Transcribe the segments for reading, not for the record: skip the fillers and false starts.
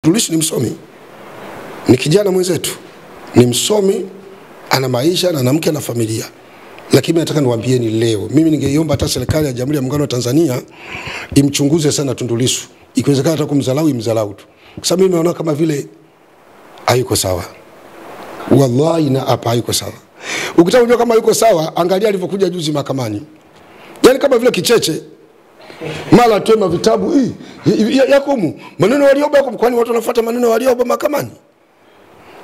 Tundu Lissu ni msomi, ni kijana mwenzetu, ni msomi, ana maisha na mke na familia. Lakini nataka niwaambieni leo, mimi ningeiomba hata serikali ya Jamhuri ya Muungano wa Tanzania imchunguze sana Tundu Lissu. Ikiwezekana hata kumdharau, imdharau tu. Kwa sababu mimi naona kama vile hayuko sawa. Wallahi na hapa hayuko sawa. Ukitaka kujua kama yuko sawa, angalia alivyokuja juzi mahakamani. Yaani kama vile kicheche. Mara tema vitabu yako humu. Maneno walioba yako, kwani watu wanafuata maneno walioba mahakamani?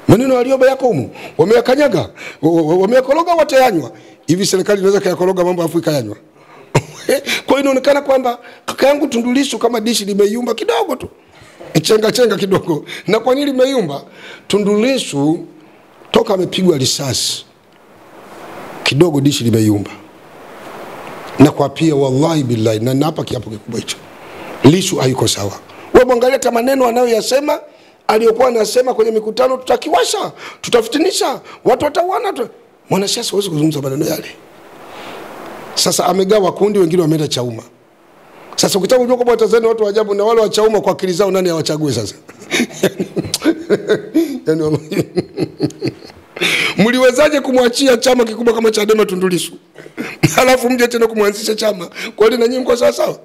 Maneno walioba yako humu. Wameyakanyaga, wameyakoroga, watayanywa. Hivi serikali inaweza kayakoroga mambo afu ikayanywa? Kwa hiyo inaonekana kwamba kaka yangu Tundu Lissu kama dishi limeyumba kidogo tu. Chenga chenga kidogo. Na kwa nini limeyumba? Tundu Lissu toka amepigwa risasi kidogo dishi limeyumba. Na kwa pia wallahi billahi, na napa kiapo kikubwa hicho, Lissu hayuko sawa. Wewe mwangalia hata maneno anayoyasema, aliyokuwa anasema kwenye mikutano, tutakiwasha, tutafitinisha, watu watauana. Mwanasiasa hawezi kuzungumza maneno yale. Sasa amegawa kundi, wengine wameenda Chauma. Sasa ukitaka kujua kwamba Tanzania watu wa ajabu, na wale wa Chauma kwa akili zao nani awachague sasa? Yaani mliwezaje kumwachia chama kikubwa kama Chadema Tundu Lissu? Alafu mje tena kumwanzisha chama. Kwani na nyinyi mko sawa sawa?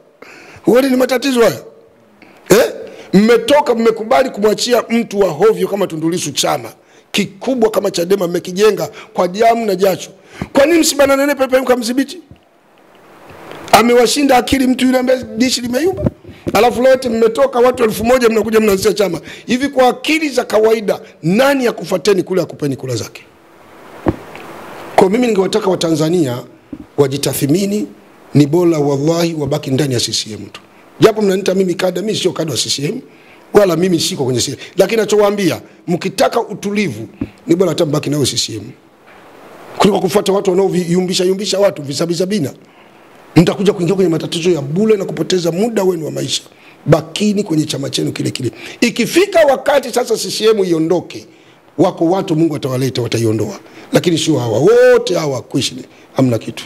Huoni ni matatizo haya? Mmetoka mmekubali kumwachia mtu wa hovyo kama Tundu Lissu chama kikubwa kama Chadema, mmekijenga kwa damu na jasho. Kwa nini msibanane naye pepe mkamdhibiti? Amewashinda akili mtu yule ambaye dishi limeyumba. Alafu lote mmetoka watu 1000 mnakuja mnaanzisha chama. Hivi kwa akili za kawaida nani akufuateni kule akupeni kula zake? Kwa mimi ningewataka Watanzania wajitathmini, ni bora wallahi wabaki ndani ya CCM tu. Japo mnaniita mimi kada, mimi sio kada wa CCM wala mimi siko kwenye CCM. Lakini nachowaambia, mkitaka utulivu ni bora hata mbaki nao CCM. Kuliko kufuata watu wanaoyumbisha yumbisha watu visabisabina. Mtakuja kuingia kwenye matatizo ya bure na kupoteza muda wenu wa maisha. Bakini kwenye chama chenu kile kile. Ikifika wakati sasa CCM iondoke, wako watu Mungu atawaleta wataiondoa. Lakini sio hawa wote hawa kuishi, hamna kitu.